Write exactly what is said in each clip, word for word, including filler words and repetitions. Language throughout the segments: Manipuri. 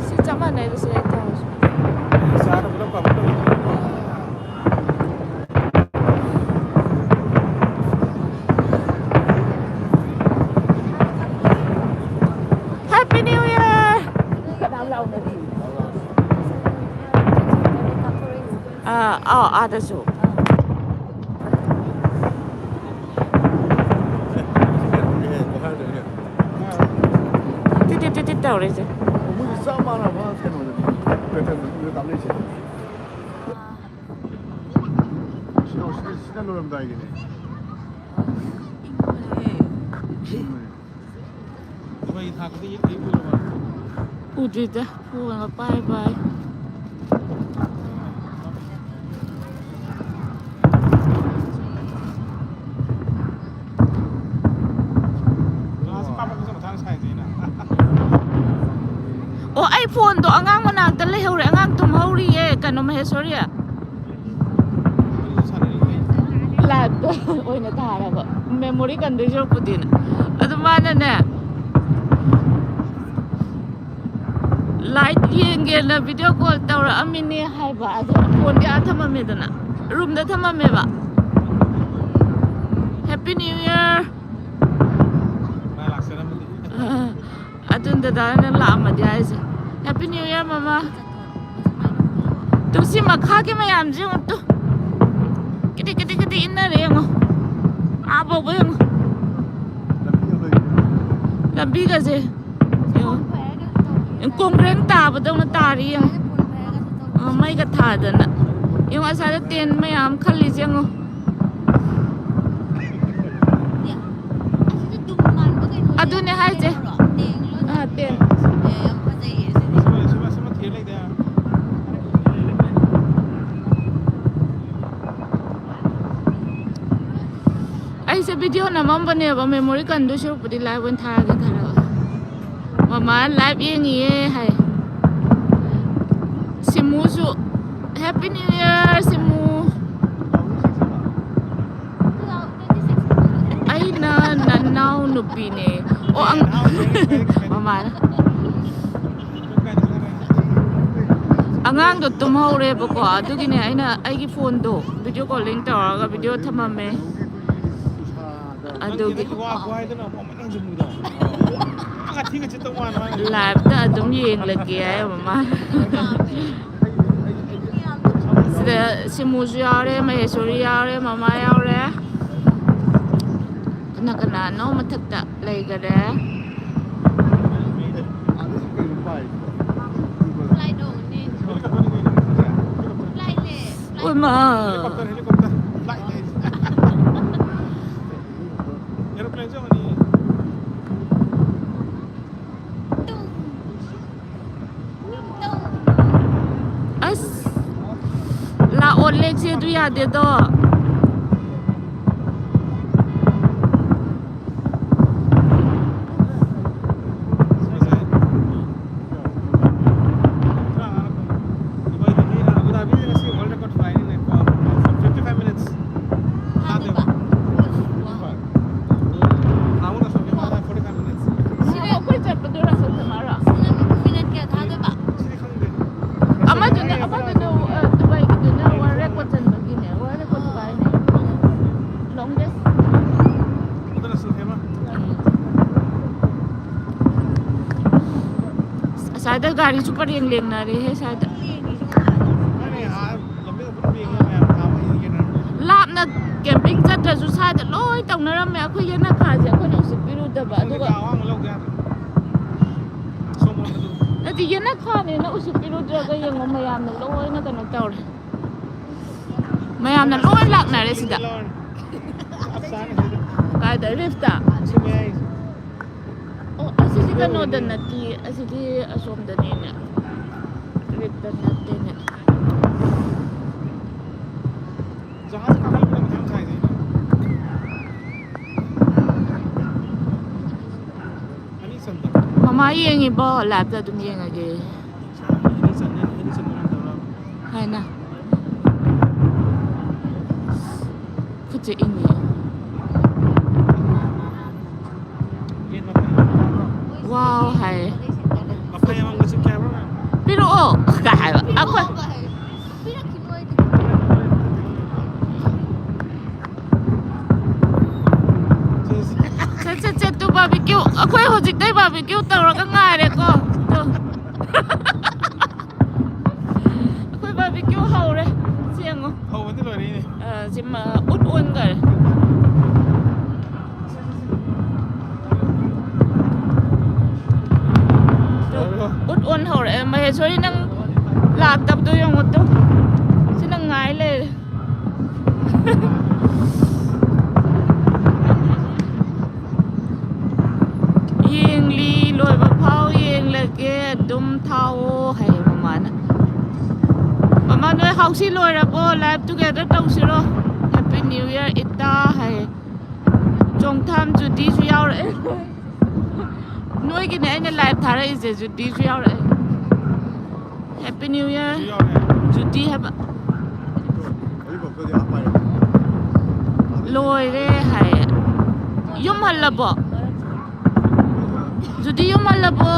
ꯁꯤ ꯆꯞ ꯃꯥꯟꯅꯩꯕ ꯁꯤꯗ ꯇꯧꯔꯁꯨ꯫ Happy New Year! ꯑꯥ, ꯑꯥꯎ, ꯑꯥꯗꯁꯨ꯫ ꯇꯤꯠ ꯇꯤꯠ ꯇꯤꯠ ꯇꯤꯠ ꯇꯧꯔꯤꯁꯦ꯫ ꯃꯣꯏꯒꯤ ꯆꯞ ꯃꯥꯟꯅꯕ ꯀꯩꯅꯣꯗꯨꯅꯤ, patternꯗꯨꯅꯤ ꯀꯥꯞꯅꯩꯁꯦ꯫ ꯁꯤꯗ, ꯁꯤꯗ, ꯁꯤꯗ ꯂꯣꯏꯔꯝꯗꯥꯏꯒꯤꯅꯦ꯫ ꯎꯗ꯭ꯔꯤꯗ, ꯐꯣꯟꯒ ꯄꯥꯏ ꯄꯥꯏ꯫ ꯑꯣ, ꯑꯩ ꯐꯣꯟꯗꯣ ꯑꯉꯥꯡ ꯃꯅꯥꯛꯇ ꯂꯩꯍꯧꯔꯦ, ꯑꯉꯥꯡ ꯇꯨꯝꯍꯧꯔꯤꯌꯦ, ꯀꯩꯅꯣ, ꯃꯍꯦꯁꯣꯔꯤ꯫ Liveꯇ ꯑꯣꯏꯅ ꯊꯥꯔꯕ, memory ꯀꯟꯗꯣꯏ ꯁꯔꯨꯛꯄꯨꯗꯤꯅ꯫ ꯑꯗꯨ ꯃꯥꯅꯅꯦ, live ꯌꯦꯡꯒꯦꯅ video call ꯇꯧꯔꯛꯑꯝꯃꯤꯅꯦ ꯍꯥꯏꯕ, ꯑꯗꯣ ꯐꯣꯟꯗꯤ ꯑꯥ ꯊꯝꯃꯝꯃꯦꯗꯅ, roomꯗ ꯊꯝꯃꯝꯃꯦꯕ꯫ Happy New Year! ꯑꯥ, ꯑꯗꯨꯅ ꯗꯗꯥꯅ ꯂꯥꯛꯑꯝꯃꯗꯤ ꯍꯥꯏꯁꯦ꯫ Happy New Year, ꯃꯃꯥ꯫ ꯇꯨ, ꯁꯤ ꯃꯈꯥꯒꯤ ꯃꯌꯥꯝꯁꯦ ꯌꯦꯡꯉꯨ ꯇꯨ꯫ ꯀꯤꯗꯤ, ꯀꯤꯗꯤ, ꯀꯤꯗꯤ ꯏꯟꯅꯔꯦ ꯌꯦꯡꯉꯣ꯫ ꯑꯥ ꯐꯥꯎꯕ ꯌꯦꯡꯉꯣ꯫ ꯂꯝꯕꯤꯒꯁꯦ ꯌꯦꯡꯉꯣ꯫ ꯀꯣꯡꯒ꯭ꯔꯦꯡ ꯇꯥꯕꯗꯧꯅ ꯇꯥꯔꯤ ꯌꯦꯡꯉꯣ꯫ ꯑ, ꯃꯩꯒ ꯊꯥꯗꯅ꯫ ꯌꯦꯡꯉꯣ, ꯑꯁ꯭ꯋꯥꯏꯗ tent ꯃꯌꯥꯝ ꯈꯜꯂꯤꯁꯦ ꯌꯦꯡꯉꯣ꯫ ꯑꯗꯨꯅꯦ ꯍꯥꯏꯁꯦ꯫ ꯑ, tent꯫ ꯑꯩꯁꯦ video ꯅꯝꯃꯝꯕꯅꯦꯕ, memory ꯀꯟꯗꯣꯏ ꯁꯔꯨꯛꯄꯨꯗꯤ live ꯑꯣꯏꯅ ꯊꯥꯔꯒꯦ ꯈꯜꯂꯒ꯫ ꯃꯃꯥ live ꯌꯦꯡꯉꯤꯌꯦ ꯍꯥꯏ꯫ ꯁꯤꯃꯨꯁꯨ, Happy New Year, ꯁꯤꯃꯨ꯫ ꯑꯩꯅ ꯅꯟ ꯏꯅꯥꯎ ꯅꯨꯄꯤꯅꯦ꯫ ꯑꯣ, ꯑꯪ-, ꯃꯃꯥꯅ꯫ ꯑꯉꯥꯡꯗꯣ ꯇꯨꯝꯍꯧꯔꯦꯕꯀꯣ, ꯑꯗꯨꯒꯤꯅꯦ ꯑꯩꯅ ꯑꯩꯒꯤ ꯐꯣꯟꯗꯣ video calling ꯇꯧꯔꯒ video ꯊꯝꯃꯝꯃꯦ꯫ ꯑꯗꯨꯒꯤ live-ꯇ ꯑꯗꯨꯝ ꯌꯦꯡꯂꯒꯦ ꯍꯥꯏ ꯃꯃꯥ꯫ ꯁꯤꯗ ꯁꯤꯃꯨꯁꯨ ꯌꯥꯎꯔꯦ, ꯃꯍꯦꯁꯣꯔꯤ ꯌꯥꯎꯔꯦ, ꯃꯃꯥ ꯌꯥꯎꯔꯦ꯫ ꯀꯅꯥ ꯀꯅꯥꯅꯣ ꯃꯊꯛꯇ ꯂꯩꯈꯔꯦ? ꯎꯃ꯫ ꯑꯁ, ꯂꯥꯛꯑꯣ, ꯂꯦꯛꯁꯦ ꯑꯗꯨ ꯌꯥꯗꯦꯗꯣ꯫ ꯁꯤꯗ ꯑꯩꯈꯣꯏ ꯆꯠꯄꯗꯨꯔ ꯁꯣꯝꯗ ꯃꯥꯔꯣ? ꯑꯃꯗꯨꯅ, ꯑꯃꯗꯨꯅ, ꯑ, ꯗꯨꯕꯥꯏꯒꯤꯗꯨꯅ world record ꯆꯟꯕꯒꯤꯅꯦ, world record ꯊꯨꯒꯥꯏꯅꯦ꯫ Longest꯫ ꯎꯝ꯫ ꯑꯁ꯭ꯋꯥꯏꯗ ꯒꯥꯔꯤꯁꯨ ꯄꯔꯦꯡ ꯂꯦꯡꯅꯔꯦꯍꯦ ꯁ꯭ꯋꯥꯏꯗ꯫ ꯂꯥꯞꯅ camping ꯆꯠꯇ꯭ꯔꯁꯨ ꯁ꯭ꯋꯥꯏꯗ ꯂꯣꯏ ꯇꯧꯅꯔꯝꯃꯦ꯫ ꯑꯩꯈꯣꯏ ꯌꯦꯅꯈꯥꯁꯦ ꯑꯩꯈꯣꯏꯅ ꯎꯁꯤꯠꯄꯤꯔꯨꯗꯕ꯫ ꯑꯗꯨꯒ ꯅꯠꯇꯦ, ꯌꯦꯅꯈꯥꯅꯦꯅ ꯎꯁꯤꯠꯄꯤꯔꯨꯗ꯭ꯔꯒ ꯌꯦꯡꯉꯣ, ꯃꯌꯥꯝꯅ ꯂꯣꯏꯅ ꯀꯩꯅꯣ ꯇꯧꯔꯦ꯫ ꯃꯌꯥꯝꯅ ꯂꯣꯏ ꯂꯥꯛꯅꯔꯦ ꯁꯤꯗ꯫ ꯀꯥꯏꯗ? Reef-ꯇ? ꯑꯣ, ꯑꯁꯤꯗꯤ ꯀꯩꯅꯣꯗ ꯅꯠꯇꯦ, ꯑꯁꯤꯗꯤ ꯑꯁꯣꯝꯗꯅꯦꯅꯦ꯫ Reef-ꯇ ꯅꯠꯇꯦꯅꯦ꯫ ꯃꯃꯥ ꯌꯦꯡꯉꯤꯕꯣ? Live-ꯇ ꯑꯗꯨꯝ ꯌꯦꯡꯉꯒꯦ꯫ ꯍꯥꯏꯅ꯫ ꯈꯨꯠꯁꯦ ꯏꯪꯉꯦ꯫ ꯋꯥꯎ ꯍꯥꯏ꯫ ꯄꯤꯔꯛꯑꯣ ꯀꯥꯏ ꯍꯥꯏꯕ ꯑꯩꯈꯣꯏ꯫ ꯁꯠ ꯁꯠ ꯁꯠ ꯇꯨ ꯕꯥꯔꯕꯤꯀ꯭ꯌꯨ ꯑꯩꯈꯣꯏ ꯍꯧꯖꯤꯛꯇꯩ ꯕꯥꯔꯕꯤꯀ꯭ꯌꯨ ꯇꯧꯔꯒ ꯉꯥꯏꯔꯦꯀꯣ꯫ ꯇꯨ꯫ ꯑꯩꯈꯣꯏ ꯕꯥꯔꯕꯤꯀ꯭ꯌꯨ ꯍꯧꯔꯦ꯫ ꯁꯤ ꯌꯦꯡꯉꯣ꯫ ꯍꯧꯕꯗꯤ ꯂꯣꯏꯔꯦꯅꯦ꯫ ꯑ, ꯁꯤ ꯃ-, ꯎꯠ ꯑꯣꯟꯈꯔꯦ꯫ ꯎꯠ ꯑꯣꯟ ꯍꯧꯔꯛꯑꯦ꯫ ꯃꯍꯦꯁꯣꯔꯤ ꯅꯪ ꯂꯥꯛꯇꯕꯗꯣ ꯌꯦꯡꯉꯣ ꯇꯨ꯫ ꯁꯤ ꯅꯪ ꯉꯥꯏ ꯂꯩꯔꯦ꯫ ꯌꯦꯡꯂꯤ ꯂꯣꯏꯕ ꯐꯥꯎ ꯌꯦꯡꯂꯒꯦ ꯑꯗꯨꯝ ꯊꯥꯎꯑꯣ ꯍꯥꯏꯌꯦ ꯃꯃꯥꯅ꯫ ꯃꯃꯥ ꯅꯣꯏ ꯍꯥꯎꯁꯤ ꯂꯣꯏꯔꯕꯣ? Live together ꯇꯧꯁꯤꯔꯣ? Happy New Year ꯏꯇꯥ ꯍꯥꯏꯌꯦ꯫ ꯆꯣꯡꯊꯥꯝ ꯖꯨꯗꯤꯁꯨ ꯌꯥꯎꯔꯛꯑꯦ꯫ ꯅꯣꯏꯒꯤꯅꯦ ꯑꯩꯅ live ꯊꯥꯔꯛꯏꯁꯦ, ꯖꯨꯗꯤꯁꯨ ꯌꯥꯎꯔꯛꯑꯦ꯫ Happy New Year꯫ ꯖꯨꯗꯤ ꯍꯥꯏꯕ꯫ ꯂꯣꯏꯔꯦ ꯍꯥꯏꯌꯦ꯫ ꯌꯨꯝ ꯍꯜꯂꯕꯣ? ꯖꯨꯗꯤ ꯌꯨꯝ ꯍꯜꯂꯕꯣ?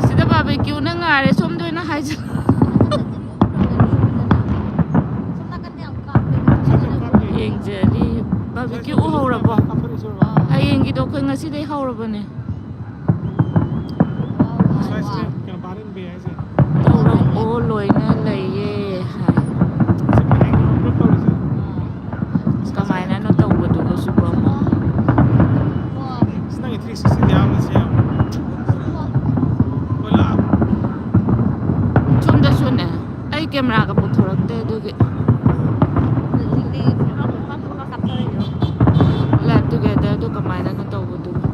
ꯁꯤꯗ ꯕꯥꯔꯕꯤꯀ꯭ꯌꯨꯅ ꯉꯥꯏꯔꯦ, ꯁꯣꯝꯗ ꯑꯣꯏꯅ ꯍꯥꯏꯖ-, ꯌꯦꯡꯖꯔꯤ꯫ ꯕꯥꯔꯕꯤꯀ꯭ꯌꯨ ꯎꯍꯧꯔꯕꯣ? ꯍꯌꯦꯡꯒꯤꯗꯣ ꯑꯩꯈꯣꯏ ꯉꯁꯤꯗꯩ ꯍꯧꯔꯕꯅꯦ꯫ ꯇꯧꯔꯛꯑꯣ, ꯂꯣꯏꯅ ꯂꯩꯌꯦ ꯍꯥꯏ꯫ ꯀꯃꯥꯏꯅꯅꯣ ꯇꯧꯕꯗꯨꯕꯨ ꯁꯤꯕꯣ ꯑꯃꯨꯛ? ꯁꯣꯝꯗꯁꯨꯅꯦ, ꯑꯩ ꯀꯦꯃꯦꯔꯥꯒ ꯄꯨꯊꯣꯔꯛꯇꯦ ꯑꯗꯨꯒꯤ꯫ Live together ꯗꯨ ꯀꯃꯥꯏꯅꯅꯣ ꯇꯧꯕꯗꯨꯕꯨ?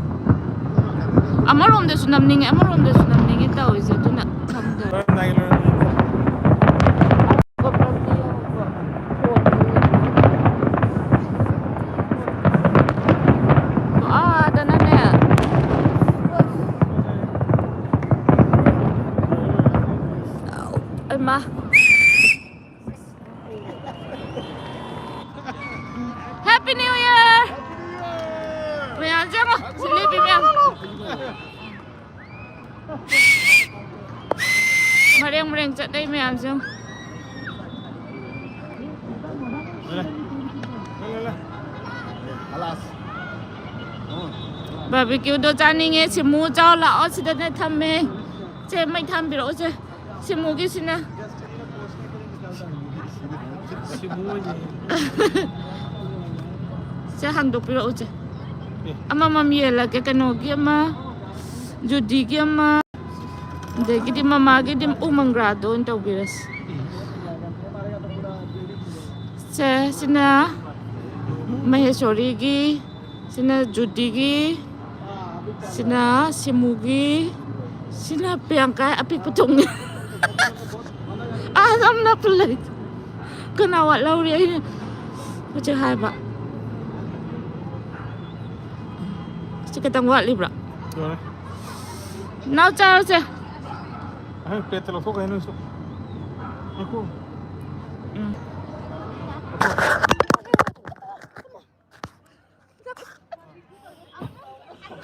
ꯑꯃꯔꯣꯝꯗꯁꯨ ꯅꯝꯅꯤꯡꯉꯦ, ꯑꯃꯔꯣꯝꯗꯁꯨ ꯅꯝꯅꯤꯡꯉꯦ ꯇꯧꯔꯤꯁꯦ, ꯑꯗꯨꯅ ꯈꯪꯗꯦ꯫ ꯑꯥꯗꯅꯅꯦ꯫ ꯑꯩꯃꯥ꯫ Happy Happy New Year! ꯃꯌꯥꯝ ꯆꯪꯉꯣ꯫ ꯁꯤ ꯂꯦꯞꯄꯤ ꯃꯌꯥꯝ꯫ ꯃꯔꯦꯡ ꯃꯔꯦꯡ ꯆꯠꯅꯩ ꯃꯌꯥꯝꯁꯦ ꯌꯦꯡꯉꯣ꯫ ꯕꯥꯔꯕꯤꯀ꯭ꯌꯨꯗꯣ ꯆꯥꯅꯤꯡꯉꯦ꯫ ꯁꯤꯃꯨ ꯆꯥꯎ ꯂꯥꯛꯑꯣ꯫ ꯁꯤꯗꯅꯦ ꯊꯝꯃꯦ꯫ ꯁꯦ, ꯃꯩ ꯊꯥꯟꯕꯤꯔꯛꯑꯣ ꯁꯦ꯫ ꯁꯤꯃꯨꯒꯤꯁꯤꯅ꯫ ꯁꯤꯃꯨ ꯑꯣꯏꯅ꯫ ꯁꯦ, ꯍꯥꯡꯗꯣꯛꯄꯤꯔꯛꯎ ꯆꯦ꯫ ꯑꯦ꯫ ꯑꯃꯃꯝ ꯌꯦꯜꯂꯒꯦ꯫ ꯀꯩꯅꯣꯒꯤ ꯑꯃ, ꯖꯨꯗꯤꯒꯤ ꯑꯃ, ꯑꯗꯒꯤꯗꯤ ꯃꯃꯥꯒꯤꯗꯤ ꯎ ꯃꯪꯒ꯭ꯔꯥꯗꯣ ꯑꯣꯏꯅ ꯇꯧꯕꯤꯔꯁꯤ꯫ ꯁꯦ, ꯁꯤꯅ ꯃꯍꯦꯁꯣꯔꯤꯒꯤ, ꯁꯤꯅ ꯖꯨꯗꯤꯒꯤ, ꯁꯤꯅ ꯁꯤꯃꯨꯒꯤ, ꯁꯤꯅ ꯄ꯭ꯔꯤꯌꯥꯡꯀꯥ ꯑꯄꯤꯛꯄ ꯊꯣꯡꯉꯤ꯫ ꯑꯥ, ꯌꯥꯝ ꯂꯥꯞꯄ ꯂꯩ꯫ ꯀꯅꯥ ꯋꯥꯠꯍꯧꯔꯤ? ꯑꯩꯅ ꯍꯧꯖꯤꯛ ꯍꯥꯏꯕ꯫ ꯁꯤ ꯈꯤꯇꯪ ꯋꯥꯠꯂꯤꯕ꯭ꯔꯥ? ꯂꯣꯏꯔꯦ꯫ ꯅꯥꯎ ꯆꯥꯔꯣꯁꯦ꯫ ꯑꯍꯦ, ꯄ꯭ꯂꯦꯠꯇ ꯂꯧꯊꯣꯛꯈ꯭ꯔꯦ ꯅꯣꯏꯁꯨ꯫ ꯉꯥꯏꯈꯣ꯫ ꯎꯝ꯫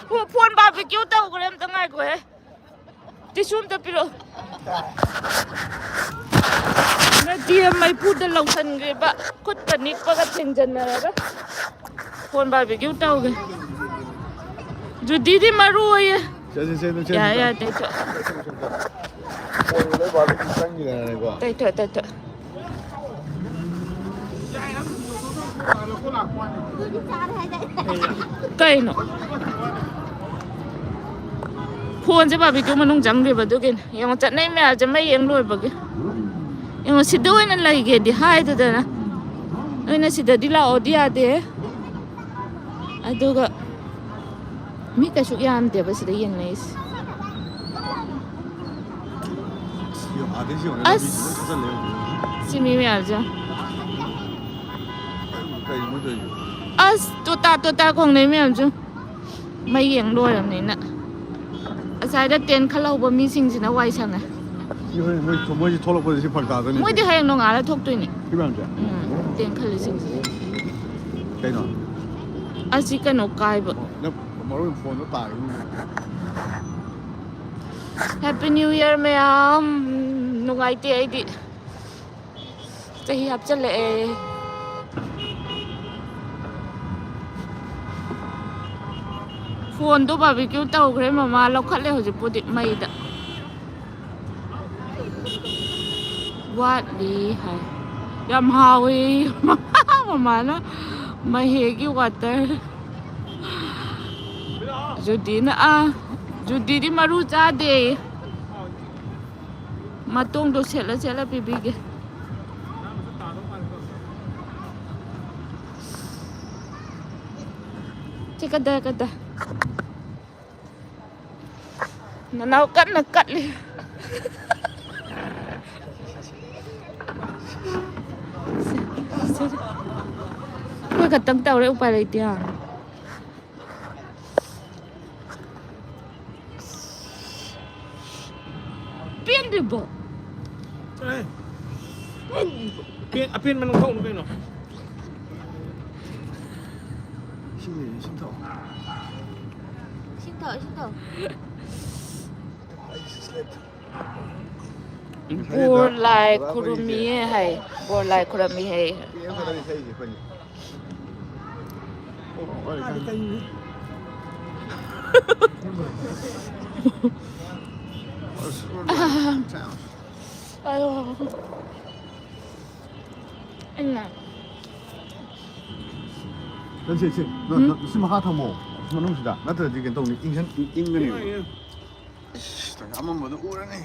ꯐꯣ-, ꯐꯣꯟ ꯕꯥꯔꯕꯤꯀ꯭ꯌꯨ ꯇꯧꯈ꯭ꯔꯦ, ꯑꯝꯇ ꯉꯥꯏꯈꯣꯍꯦ꯫ ꯇꯤꯁꯨ ꯑꯝꯇ ꯄꯤꯔꯛꯑꯣ꯫ ꯅꯠꯇꯤꯌꯦ, ꯃꯩꯐꯨꯗ ꯂꯧꯁꯟꯈ꯭ꯔꯦꯕ, ꯈꯨꯠꯀ ꯅꯤꯛꯄꯒ ꯊꯦꯡꯖꯟꯅꯔꯒ꯫ ꯐꯣꯟ ꯕꯥꯔꯕꯤꯀ꯭ꯌꯨ ꯇꯧꯒꯦ꯫ ꯖꯨꯗꯤꯗꯤ ꯃꯔꯨ ꯑꯣꯏꯌꯦ꯫ ꯆꯠꯁꯦ, ꯆꯠꯁꯦ, ꯆꯠꯁꯦ꯫ ꯌꯥꯔꯦ, ꯌꯥꯔꯦ, ꯇꯩꯊꯣꯛ꯫ ꯐꯣꯟ ꯂꯣꯏ ꯕꯥꯔꯕꯤꯀ꯭ꯌꯨ ꯆꯪꯈꯤꯗꯅꯅꯦꯀꯣ꯫ ꯇꯩꯊꯣꯛ, ꯇꯩꯊꯣꯛ꯫ ꯀꯩꯅꯣ? ꯐꯣꯟꯁꯦ ꯕꯥꯔꯕꯤꯀ꯭ꯌꯨ ꯃꯅꯨꯡ ꯆꯪꯈ꯭ꯔꯤꯕ ꯑꯗꯨꯒꯤꯅꯦ꯫ ꯌꯦꯡꯉꯣ, ꯆꯠꯅꯩ ꯃꯌꯥꯝꯁꯦ ꯃꯩ ꯌꯦꯡ ꯂꯣꯏꯕꯒꯤ꯫ ꯌꯦꯡꯉꯣ, ꯁꯤꯗ ꯑꯣꯏꯅ ꯂꯩꯒꯦꯗꯤ ꯍꯥꯏꯗꯗꯅ꯫ ꯅꯣꯏꯅ ꯁꯤꯗꯗꯤ ꯂꯥꯛꯑꯣꯗꯤ ꯌꯥꯗꯦ꯫ ꯑꯗꯨꯒ ꯃꯤ ꯀꯩꯁꯨ ꯌꯥꯝꯗꯦꯕ ꯁꯤꯗ ꯌꯦꯡꯅꯩꯁꯦ꯫ ꯑꯁ, ꯌꯦꯡꯉꯣ, ꯑꯥꯗꯩꯁꯨ ꯌꯦꯡꯉꯣ, ꯑꯁ꯫ ꯂꯝꯕꯤꯁꯦ ꯂꯣꯏ ꯊꯠꯆꯜꯂꯦ ꯌꯦꯡꯉꯣ꯫ ꯁꯤ ꯃꯤ ꯃꯌꯥꯝꯁꯦ꯫ ꯀꯩꯅꯣ ꯃꯣꯏ ꯇꯧꯔꯤꯁꯦ? ꯑꯁ, ꯇꯣꯇꯥ ꯇꯣꯇꯥ ꯈꯣꯡꯅꯩ ꯃꯌꯥꯝꯁꯦ꯫ ꯃꯩ ꯌꯦꯡ ꯂꯣꯏꯔꯕꯅꯤꯅ꯫ ꯑꯁ꯭ꯋꯥꯏꯗ ꯇꯦꯟ ꯈꯜꯍꯧꯕ ꯃꯤꯁꯤꯡꯁꯤꯅ ꯋꯥꯏ ꯁꯪꯉꯦ꯫ ꯁꯤ ꯍꯣꯔꯦꯟ ꯃꯣꯏ, ꯃꯣꯏꯁꯤ ꯊꯣꯛꯂꯛꯄꯗ ꯁꯤ ꯐꯔꯛ ꯇꯥꯗꯣꯏꯅꯤ꯫ ꯃꯣꯏꯗꯤ ꯍꯌꯦꯡ ꯅꯣꯡꯉꯥꯜꯂ ꯊꯣꯛꯇꯣꯏꯅꯤ꯫ ꯁꯤ ꯃꯌꯥꯝꯁꯦ? ꯎꯝ, ꯇꯦꯟ ꯈꯜꯂꯤꯁꯤꯡꯁꯦ꯫ ꯀꯩꯅꯣ? ꯑꯁꯤ ꯀꯩꯅꯣ ꯀꯥꯏꯕ꯫ ꯅꯪ ꯃꯔꯨ ꯑꯣꯏꯅ ꯐꯣꯟꯗꯣ ꯇꯥꯈꯤꯕꯅꯦ꯫ Happy New Year ꯃꯌꯥꯝ꯫ ꯅꯨꯡꯉꯥꯏꯇꯦ ꯑꯩꯗꯤ꯫ ꯆꯍꯤ ꯍꯥꯞꯆꯤꯜꯂꯛꯑꯦ꯫ ꯐꯣꯟꯗꯣ ꯕꯥꯔꯕꯤꯀ꯭ꯌꯨ ꯇꯧꯈ꯭ꯔꯦ ꯃꯃꯥ, ꯂꯧꯈꯠꯂꯦ ꯍꯧꯖꯤꯛꯄꯨꯗꯤ ꯃꯩꯗ꯫ ꯋꯥꯠꯂꯤ ꯍꯥꯏ꯫ ꯌꯥꯝ ꯍꯥꯎꯋꯤ꯫ ꯃꯃꯥꯅ ꯃꯍꯦꯒꯤ ꯋꯥꯇꯔ꯫ ꯖꯨꯗꯤꯅ ꯑꯥ ꯖꯨꯗꯤꯗꯤ ꯃꯔꯨ ꯆꯥꯗꯦ꯫ ꯃꯇꯣꯡꯗꯣ ꯁꯦꯠꯂ ꯁꯦꯠꯂ ꯄꯤꯕꯤꯒꯦ꯫ ꯁꯤ ꯀꯗꯥ ꯀꯗꯥ꯫ ꯅꯅꯥꯎ ꯀꯟꯅ ꯀꯠꯂꯤ꯫ ꯑꯩꯈꯣꯏ ꯈꯛꯇꯪ ꯇꯧꯔꯦ, ꯎꯄꯥꯏ ꯂꯩꯇꯦ꯫ ꯄꯦꯟꯗ꯭ꯔꯤꯕꯣ? ꯄꯦꯟ-, ꯑꯄꯦꯟꯕ ꯅꯪ ꯊꯧꯅꯨ ꯀꯩꯅꯣ꯫ ꯏꯁꯤꯡ ꯂꯩꯔꯦ, ꯏꯁꯤꯡ ꯊꯛꯑꯣ꯫ ꯏꯁꯤꯡ ꯊꯛꯑꯣ, ꯏꯁꯤꯡ ꯊꯛꯑꯣ꯫ ꯑꯩ ꯁꯤꯁꯂꯦꯠ꯫ ꯕꯣꯔ ꯂꯥꯏ ꯈꯨꯔꯨꯝꯃꯤꯌꯦ ꯍꯥꯏ꯫ ꯕꯣꯔ ꯂꯥꯏ ꯈꯨꯔꯨꯝꯃꯤ ꯍꯥꯏ꯫ ꯄꯦꯟ ꯐꯖꯅ ꯏꯁꯩꯁꯦ ꯑꯩꯈꯣꯏꯅꯤ꯫ ꯑꯣ, ꯍꯣꯏ, ꯈꯪꯉꯦ꯫ ꯑꯁ, ꯍꯣꯏ, ꯍꯣꯏ꯫ ꯑꯩꯅ ꯅꯪ ꯁꯤ, ꯁꯤ, ꯅꯪ, ꯅꯪ ꯁꯤ ꯃꯈꯥ ꯊꯝꯃꯣ꯫ ꯁꯤ ꯃꯅꯨꯡꯁꯤꯗ꯫ ꯅꯠꯇ꯭ꯔꯗꯤ ꯀꯩꯅꯣ ꯇꯧꯅꯤ, ꯏꯪꯁꯟ-, ꯏꯪ-, ꯏꯪꯒꯅꯦꯕ꯫ ꯏꯁ, ꯑꯃꯝꯕꯗꯣ ꯎꯔꯅꯤ꯫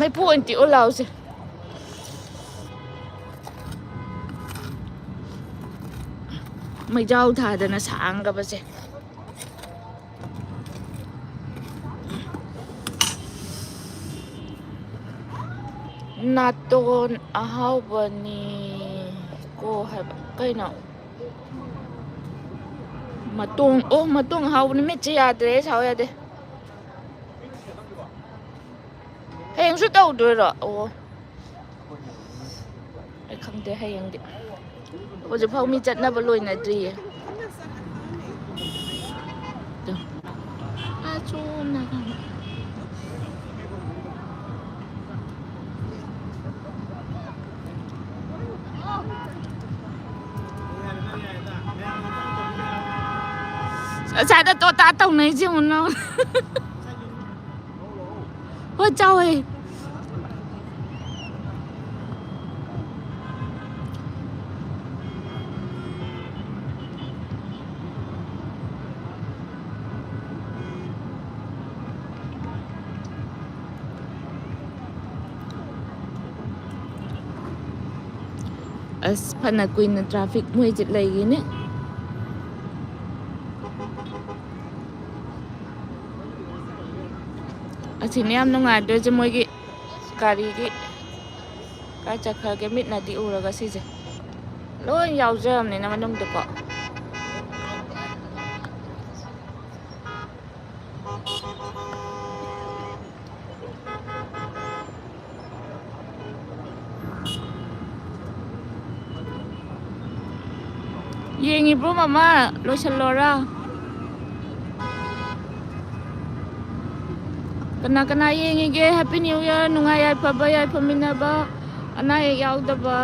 ꯃꯩꯐꯨ ꯑꯣꯏꯅ ꯇꯤꯛꯑꯣ ꯂꯥꯎꯁꯦ꯫ ꯃꯩꯖꯥꯎ ꯊꯥꯗꯅ ꯁꯥꯡꯒꯕꯁꯦ꯫ ꯅꯥꯇꯣꯟ ꯑꯍꯥꯎꯕꯅꯤ ꯀꯣ ꯍꯥꯏꯕ ꯀꯩꯅꯣ? ꯃꯇꯣꯡ, ꯑꯣ, ꯃꯇꯣꯡ ꯑꯍꯥꯎꯕꯅꯤ꯫ ꯃꯤꯠꯁꯦ ꯌꯥꯗ꯭ꯔꯦ, ꯁꯥꯎ ꯌꯥꯗꯦ꯫ ꯍꯌꯦꯡꯁꯨ ꯇꯧꯗꯣꯏꯔꯣ? ꯑꯣ꯫ ꯑꯩ ꯈꯪꯗꯦ ꯍꯌꯦꯡꯗꯤ꯫ ꯍꯧꯖꯤꯛꯐꯥꯎ ꯃꯤ ꯆꯠꯅꯕ ꯂꯣꯏꯅꯗ꯭ꯔꯤꯌꯦ꯫ ꯑꯗꯣ꯫ ꯑꯥ, ꯁꯣꯝ ꯅꯥꯀꯟꯗ꯫ ꯑꯁ꯭ꯋꯥꯏꯗ ꯇꯣꯇꯥ ꯇꯧꯅꯩꯁꯦ ꯌꯦꯡꯉꯨ ꯅꯪ꯫ ꯍꯣꯏ, ꯆꯥꯎꯋꯦ꯫ ꯑꯁ, ꯐꯅ ꯀꯨꯏꯅ traffic ꯃꯣꯏꯁꯦ ꯂꯩꯈꯤꯅꯤ꯫ ꯑꯁꯤꯅꯦ ꯌꯥꯝ ꯅꯨꯡꯉꯥꯏꯗꯣꯏꯁꯦ, ꯃꯣꯏꯒꯤ ꯒꯥꯔꯤꯒꯤ ꯀꯥꯏ ꯆꯠꯈ꯭ꯔꯒꯦ, ꯃꯤꯠꯅꯗꯤ ꯎꯔꯒ ꯁꯤꯁꯦ ꯂꯣꯏ ꯌꯥꯎꯖꯔꯕꯅꯤꯅ ꯃꯅꯨꯡꯗꯀꯣ꯫ ꯌꯦꯡꯉꯤꯕ꯭ꯔꯣ ꯃꯃꯥ? ꯂꯣꯏꯁꯤꯜꯂꯣꯔꯥ? ꯀꯅꯥ ꯀꯅꯥ ꯌꯦꯡꯉꯤꯒꯦ? Happy New Year, ꯅꯨꯡꯉꯥꯏ ꯌꯥꯏꯐꯕ ꯌꯥꯏꯐꯃꯤꯟꯅꯕ, ꯑꯅꯥ ꯑꯌꯦꯛ ꯌꯥꯎꯗꯕ꯫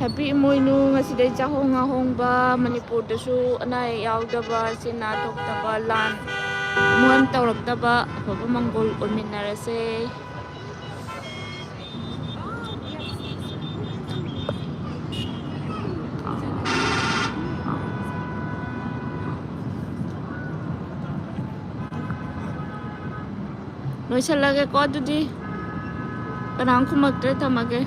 Happy ꯏꯃꯣꯏꯅꯨ, ꯉꯁꯤꯗꯩ ꯆꯥꯍꯣꯡ ꯉꯥꯍꯣꯡꯕ, ꯃꯅꯤꯄꯨꯔꯗꯁꯨ ꯑꯅꯥ ꯑꯌꯦꯛ ꯌꯥꯎꯗꯕ, ꯁꯤꯅꯥ ꯊꯣꯛꯇꯕ, ꯂꯥꯟ ꯑꯃꯨꯛ ꯍꯟꯅ ꯇꯧꯔꯛꯇꯕ, ꯑꯐꯕ ꯃꯪꯒꯣꯜ ꯑꯣꯏꯃꯤꯟꯅꯔꯁꯦ꯫ ꯂꯣꯏꯁꯤꯜꯂꯒꯦꯀꯣ ꯑꯗꯨꯗꯤ꯫ ꯀꯅꯥꯝ ꯈꯨꯝꯃꯛꯇ꯭ꯔꯦ, ꯊꯝꯃꯒꯦ꯫